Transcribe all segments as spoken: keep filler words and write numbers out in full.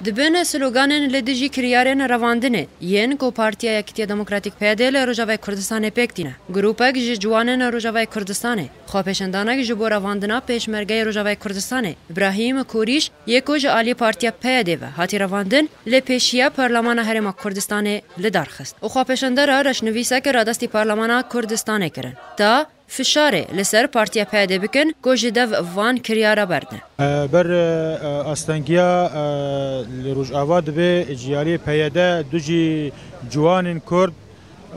Di bin sloganên li dijî kiryarên revandinê yên ku Partiya Yekitiya Demokratîk P Y D li Rojavayê Kurdistanê pêk tîne, grûpek ji ciwanên Rojavayê Kurdistanê, xwepêşandanek ji bo revandina Pêşmergeyê Rojavayê Kurdistanê, Îbrahîm Korîş, yê ku ji alî Partiya P Y D ve hatî revandin, li pêşiya Parlemana Herêma Kurdistanê li dar xist û xwepêşandera reşnivîsek radestî Parlemana Kurdistanê kirin, ta fişarê li ser Partiya P Y D bikin ku ji dev van kiryara berdin. Ber, e, astengiya, e, li Rojava dibe ji alî P Y D du jî ciwanên Kurd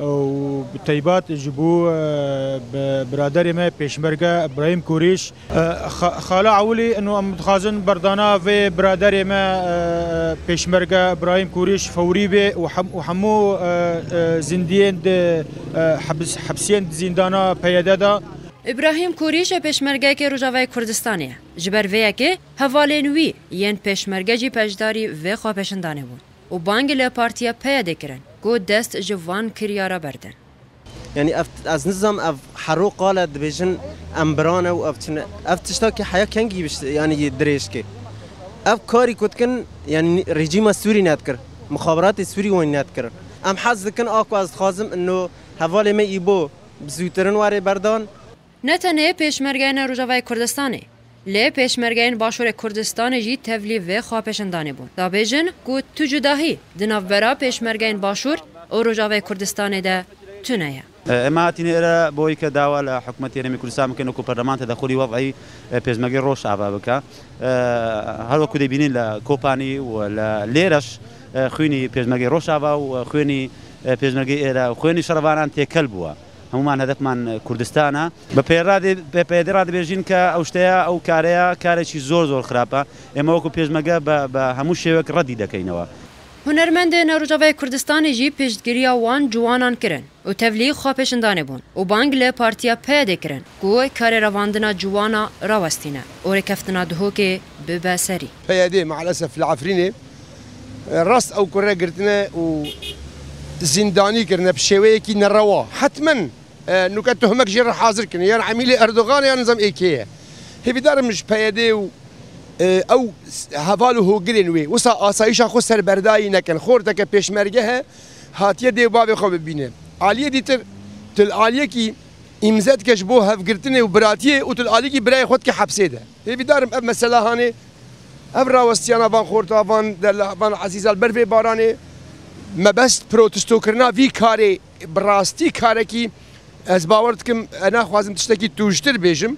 û bi teybat ji bo, e, bi biraderê me Pêşmerge Îbrahîm Korîş. E, xa-, xala ewilî ino em dixwazin berdana vê biraderê me, e, Pêşmerge Îbrahîm Korîş fewrî be û hem-, û hemû, e, e, zindiyên di, e, hebs-, hepsiyên di zîndana P Y D de. Îbrahîm Korîş e pêşmergeyekê Rojavayê Kurdistanê ye. Ji ber vê yekê hevalên wî yên pêşmerge jî beşdarî vê xwepêşandanê bûn û bang li Partiya P Y D kirin ku dest ji van kiryara berdin. Yanî ev, ez nizam ev hero qal e dibêjin em bira ne û ev çi ne. Ev tiştakî heya kengî biş-, yanî dirêj ke. Ev karî ku dikin, yanî rejîma Sûrî nedikir. Mixaberatê Sûrî wan nedikir. Em hez dikin a ku ez dixwazim ino hevalê me Îbo bi zûtirin were berdan. Ne tenê pêşmergeyên Rojavayê Kurdistanê, lê pêşmergeyên Başûrê Kurdistanê jî tevlî vê xwepêşandanê bûn. Dabêjin ku tu cudahî di navbera pêşmergeyên Başûr û Rojavayê Kurdistanê de tune ye. ئێمە هاتینە ئێرە بۆی کە داوا لە حکوومەتی هەرێمی کوردستان بکەین وەکو پەرلەمان تەدەخولی وەضعی پێشمەرگەی ڕۆژاڤا بکە. هەروەکو دەبینین لە کۆپانی و لە لێرەش خوێنی پێشمەرگەی ڕۆژاڤا و خوێنی پێشمەرگەی ئێرە و خوێنی شەڕڤانان تێکەل بووە. هەمومان هەدەفمان کوردستانە. بە پێ ڕادێ-، بە پێ دێ ڕادەبێژین کە ئەو شتەیە، ئەو کارەیە، کارێکی زۆر زۆر خراپە. ئێمە وەکو پێشمەگە بە، بە هەموو شێوەک ڕەدی دەکەینەوە. Hunermendên Rojavayê Kurdistanê jî piştgiriya wan ciwanan kirin û tevlî xwepêşandanê bûn û bang li Partiya P Y D kirin ku karê revandina ciwana rawestîne û rêkeftina Duhokê bibe serî. P Y D maalesef li Efrînê, e, rast ew kure girtine û zîndanî kirine bi şêweyekî nerewa. Hetmen, e, nuke tohmek jê re hazir kirine. Yan emîlê Erdogan e, yan nizam ê kê ye. Hêvîdar im ji P Y D û, e, ew s-, heval û hogirên wê wisa asayîşa xwe serberdayî nekin. Xorteke pêşmerge he, hatiye dê û bavê xwe bibîne. Aliyê dîtir, tu li aliyekî îmze dike ji bo hevgirtinê û biratiyê û tu li alîkî birayê xwe dike hepsê de. Hêvîdar im ev mesela hanê, ev rawestiyana van xorta, van dela, van ezîza li ber vê baranê mebest protestokirina vî karê bi rastî karekî ez bawer dikim, e, naxwazim tiştekî tûjtir bêjim,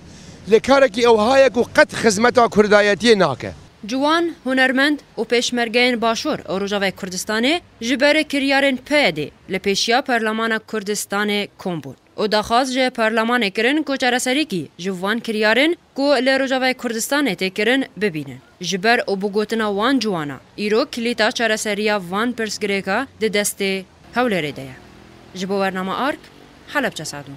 lê karekî ewha ye ku qet xizmeta kurdayetiyê nake. Ciwan, hunermend û pêşmergeyên Başûr û Rojavayê Kurdistanê ji ber kiryarên P Y D li pêşiya Parlemana Kurdistanê kom bûn û daxwaz ji Parlemanê kirin ku çareserîkî ji van kiryarên ku li Rojavayê Kurdistanê tê kirin bibînin. Ji ber û bi gotina wan ciwana, îro kilîta çareseriya van pirsgirêka di destê Hewlêrê de ye. Ji bo Bernama Ark, Helebçe Sadûn.